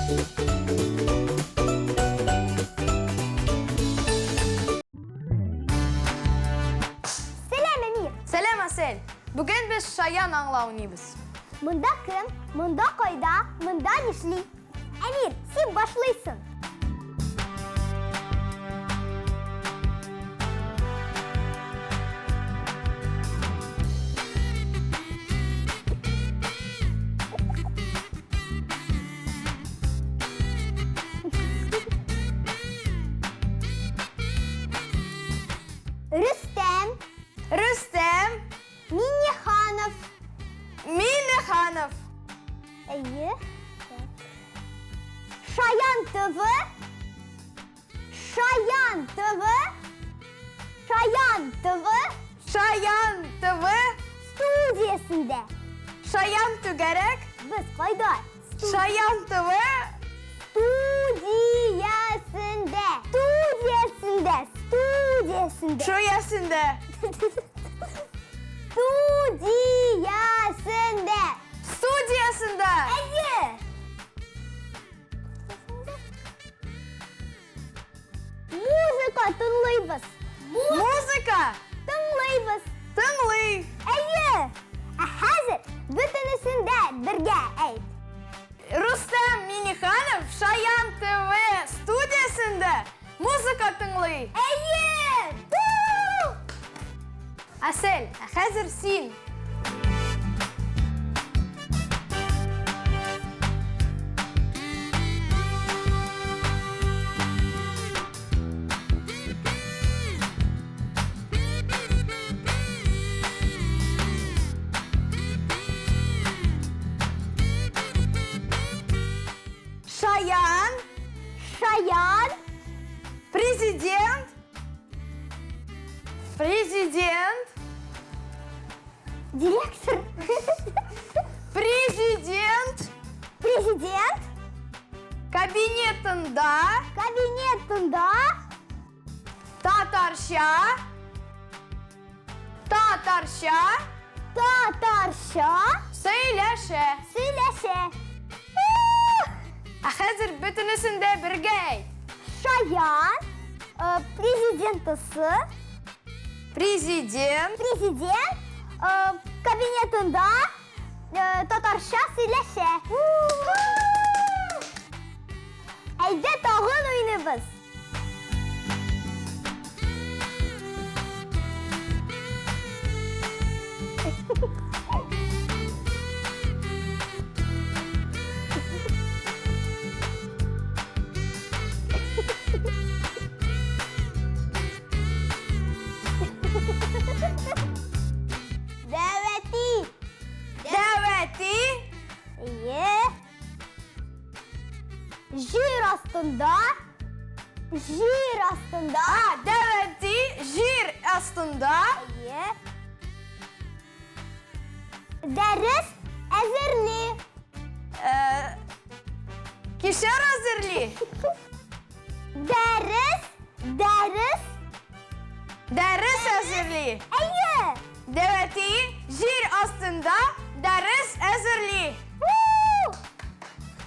Сәлам, Әмир! Сәлам, Асель! Бүген без шаян аңла уйныйбыз. Монда кем, монда кайда, монда нишли? Әмир, син башлыйсың. Рөстәм. Рөстәм. Миннеханов. Миннеханов. Әйе. Шаян ТВ. Шаян ТВ. Шаян ТВ. Шаян ТВ. Студиясендә. Шаян түгәрәк. Без кайда? Шаян ТВ. Студиясендә. Студиясендә. Студиясендә. Шуясендә. Студиясендә. Студиясендә. Әйе. Музыка тыңлыйбыз. Музыка тыңлыйбыз. Тыңлый. Әйе. Ә хәзер бөтенесен дә бергә әйт. Рустам Миниханов Шаян ТВ студиясендә музыка тыңлый. Әйе! Асель, ә хәзер син. Шаян. Шаян. Президент. Президент. Директор. Президент. Президент. Кабинетында. Кабинетында. Татарча. Татарча. Татарча. Сөйләшә. Сөйләшә. Ә хәзер бөтенесен дә бергә әйт. Шаян, э, президентысы. Президент. Президент э, кабинетында э, татарча сөйләшә. Әйдә тагын уйныйбыз. Дәвәти. Дәвәти. Е. Җир астында. Җир астында. А, дәвәти җир астында. Е. Дәрес әзерли. Э, кишер әзерли. Дәрес, дәрес. Дәрес әзерли. Әйе. Дәвәти җир астында дәрес әзерли.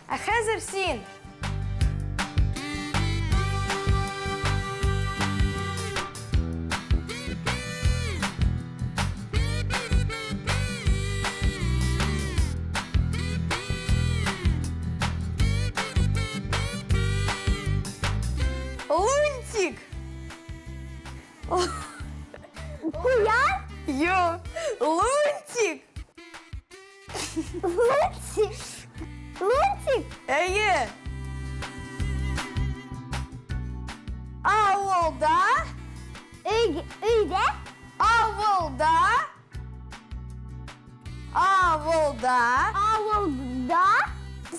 Ә хәзер син. Лунтик. Куян? Юк. Лунтик. Лунтик. Лунтик? Әйе. Авылда. Өй, өйдә? Авылда. Авылда. Авылда.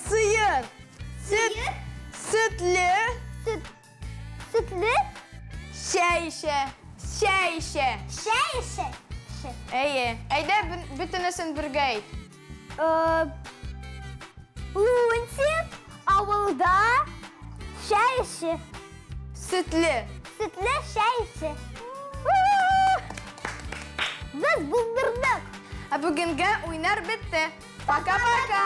Сыер. Сөт. Сөтле. Сөт. Сөтле. Чәй эчә. Чәй эчә. Чәй эчә. Әйе. Әйдә бөтенесен бергә әйт. Э, Лунтик авылда чәй эчә. Сөтле. Сөтле чәй эчә. Без булдырдык. Ә бүгенгә уйнар бетте. Пока-пока!